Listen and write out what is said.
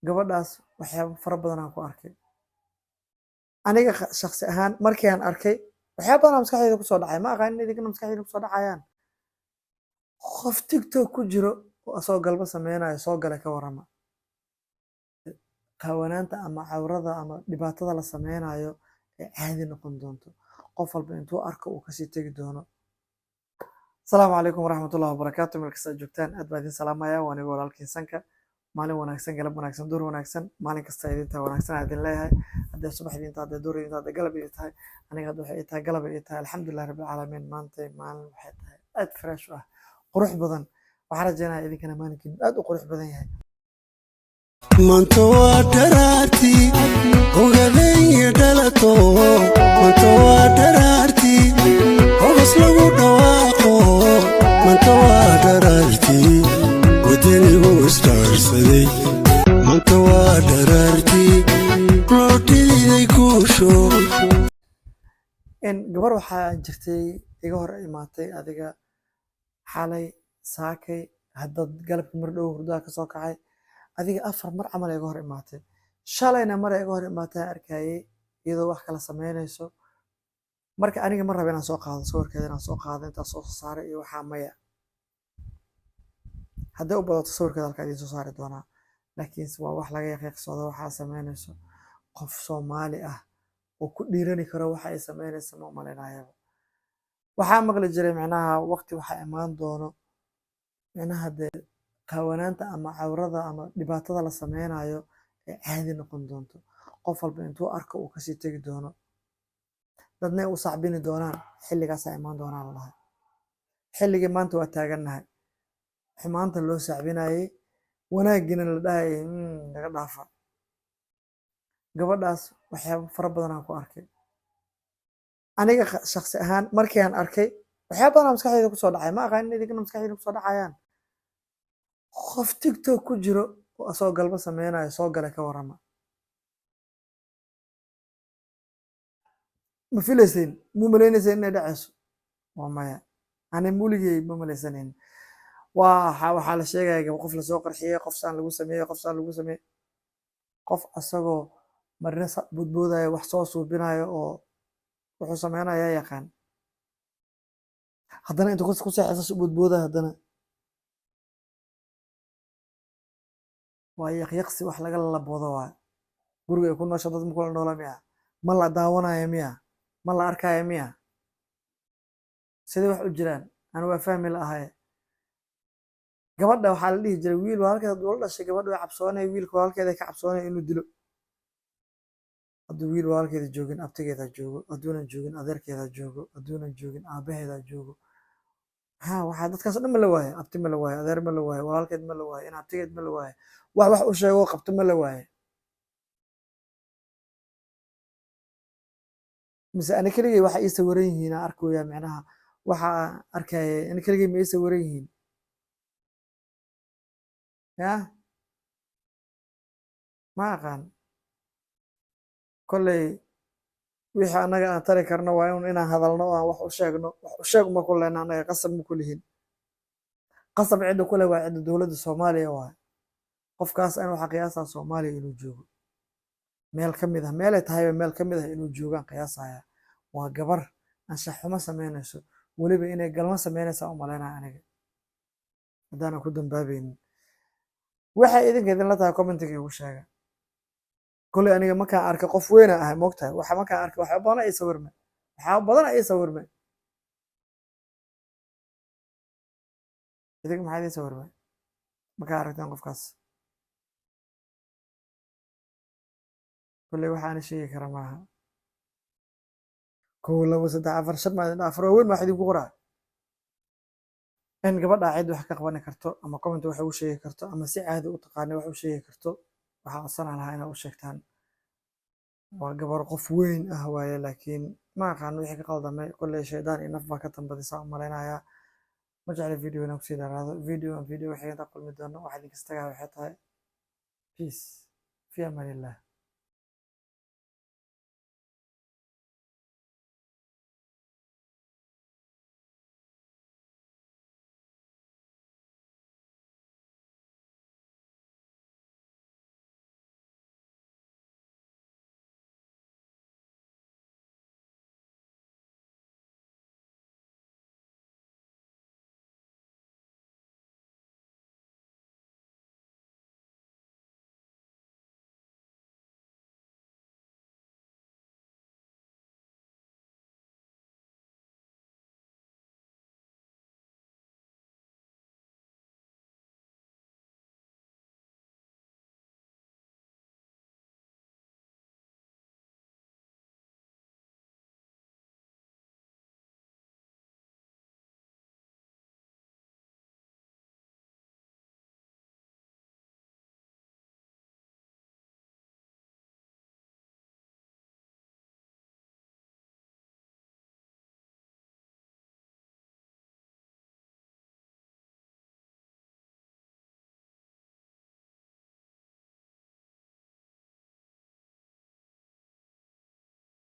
Gabadhaas waxyaabo fara badan aan ku arkay. Aniga shakhsi ahaan markii aan arkay waxyaabo badan aa maskaxdayda kusoo dhacay. Ma aqaan in idinkana maskaxdiina kusoo dhacayaan. Qof TikTok ku jiro oo asagoo galbo sameynayo soo galay ka warrama. Qaawanaanta ama cawrada ama dhibaatada la sameynayo ee caadi noqon doonto. Qof walba intuu arko uu kasii tegi doono. Asalaamu calaykum waraxmatullahi wabarakaatu. Meel kasta aad joogtaan aad baa idin salaamaya. Waa aniga walaalkiin Sanka. Maalin wanaagsan, galab wanaagsan, duur wanaagsan. Maalin kasta idintaa wanaagsan aan idin leeyahay. Haddii subax idin tahay, haddii duur idin tahay, haddii galab idin tahay. Aniga hadda waxay ii tahay galab ay ii tahay. Alxamdulillahi rabbil caalamiin. Maanta maalin waxay tahay aad fresh u ah, qurux badan. Waxaan rajeynayaa idinkana maalinkiinu aad u qurux badan yahay. Maanta waa dharaartii ogaadaya dhalato, maanta waa dharaartii hogos lagu dhawaaqo, maanta waa dharaartii wadanigu isdhaarsaday, maanta waa dharaartii loo dhiiday guusho. In gabar waxaa jirtay iga hor imaatay adiga xalay saakay, hadda galabkii mar dhow hurdaha ka soo kacay. Adiga 4 mar camal iga hor imaatay. Shalayna mar iga hor imaatay aan arkayay iyadoo wax kala sameynayso. Marka aniga ma rabo inaan soo qaado sawirkeeda, inaan soo qaado intaan soo saaray iyo waxaa maya. Hadday u badato sawirkeeda halkaa idiin soo saari doonaa. Laakiinse waa wax laga yaqiiqsado waxaa sameynayso. Qof Soomaali ah oo ku dhiirani karo waxa ay sameynayso ma umaleynayaba. Waxaa maqli jiray micnaha waqti waxaa imaan doono micnaha dee qaawanaanta ama cawrada ama dhibaatada la sameynayo ee caadi noqon doonto. Qof walba intuu arko uu kasii tegi doono. Dadna ay u sacbini doonaan xilligaasaa imaan doonaan la dhahay. Xilligii maanta waa taagannahay. Xumaanta loo sacbinayay, wanaaggiina la dhahayay naga dhaafa. Gabadhaas waxyaabo fara badan aan ku arkay. Aniga shakhsi ahaan markii aan arkay waxyaabo badan aa maskaxdayda kusoo dhacay. Ma aqaan in idinkana maskaxdiina kusoo dhacayaan. Qof TikTok ku jiro oo asagoo galbo sameynayo soo galay ka warrama. Ma filaysayn? Ma umaleynaysayn inay dhacayso? Waa maya. Ani weligay ma malaysanayn. Waxaa la sheegaya gabadh qof lasoo qarxiyay, qof saan lagu sameeyay, qof saan lagu sameeyay. Qof asagoo marna boodboodayo, wax soo suubinayo oo wuxuu sameynaya yaqaan. Haddana intuu ku seexdo saas u boodboodayo haddana. Waa yaqyaqsi wax laga laboodo waay. Guriga ay ku noosha dad ma kula noola miya? Ma la daawanayo miya? Ma la arkayo miya? Sidee wax u jiraan? Ani waa fahmi la'ahay. Gabadha waxaa la dhihi jiray wiil walaalkeed hadduu la dhashay gabadha way cabsoonay, wiilka walaalkeeda ka cabsoonay inuu dilo. Hadduu wiil walaalkeeda joogin abtigeeda joogo, hadduunan joogin adeerkeeda joogo, hadduunan joogin aabaheeda joogo. Waxaa dadkaas dhan ma la waayo, abti ma la waayo, adeer ma la waayo, walaalkeed ma la waayo, in abtigeed ma la waayo, wax u sheego qabto ma la waayo. Mise ani keligay waxa ii sawiran yihiin aan arkayaa micnaha waxa aan arkayay ani keligay ma ii sawiran yihiin. Yaa? Ma aqaan. Kolley wixii annaga aan tari karno waa inaan hadalno oo aan wax u sheegno. Wax u sheeg uma ku lehna annaga, qasab ma ku lihin. Qasab cidda ku leh waa cidda dowladda Soomaaliya waaye. Qofkaas aan waxa qiyaasaa Soomaaliya inuu joogo. Meel ka mid ah, meel ay tahayba meel ka mid ah inuu joogaan qiyaasaya. Waa gabar anshax xumo sameynayso, weliba inay galmo sameynaysa u malaynaya aniga. Haddaanan ku dambaabaynin. Waxay idinka idinla tahay commentiga igu sheega. Kolley aniga markaan arkay qof weyn aan ahay, moogtahay. Waxa markaan arkay waxyaabo badan ay sawirmay. Waxyaabo badan ay sawirmay. Idinka maxaa idin sawirmay? Markaa aragteen qofkaas. Kolley waxaana sheegi kara maaha. 1, 2, 3, 4, 5 maa idin dhaha, afar waaweyn maa wax idinku qoraa. In gabadha cid wax ka qaban karto ama comment wax ugu sheegi karto ama si caadi u taqaanay wax u sheegi karto, waxaan codsan lahaa inaad u sheegtaan. Waa gabar qof weyn ah waaye, laakiin ma aqaan wixii ka qaldamay. Kolley shaydaan iyo naf baa ka tambadisa u malaynayaa. Ma jecli video inaan kusii dheeraado. Video aan video wixii inta kulmi doono waxaa idinka tagaa waxay tahay peace. Fi amaanillah.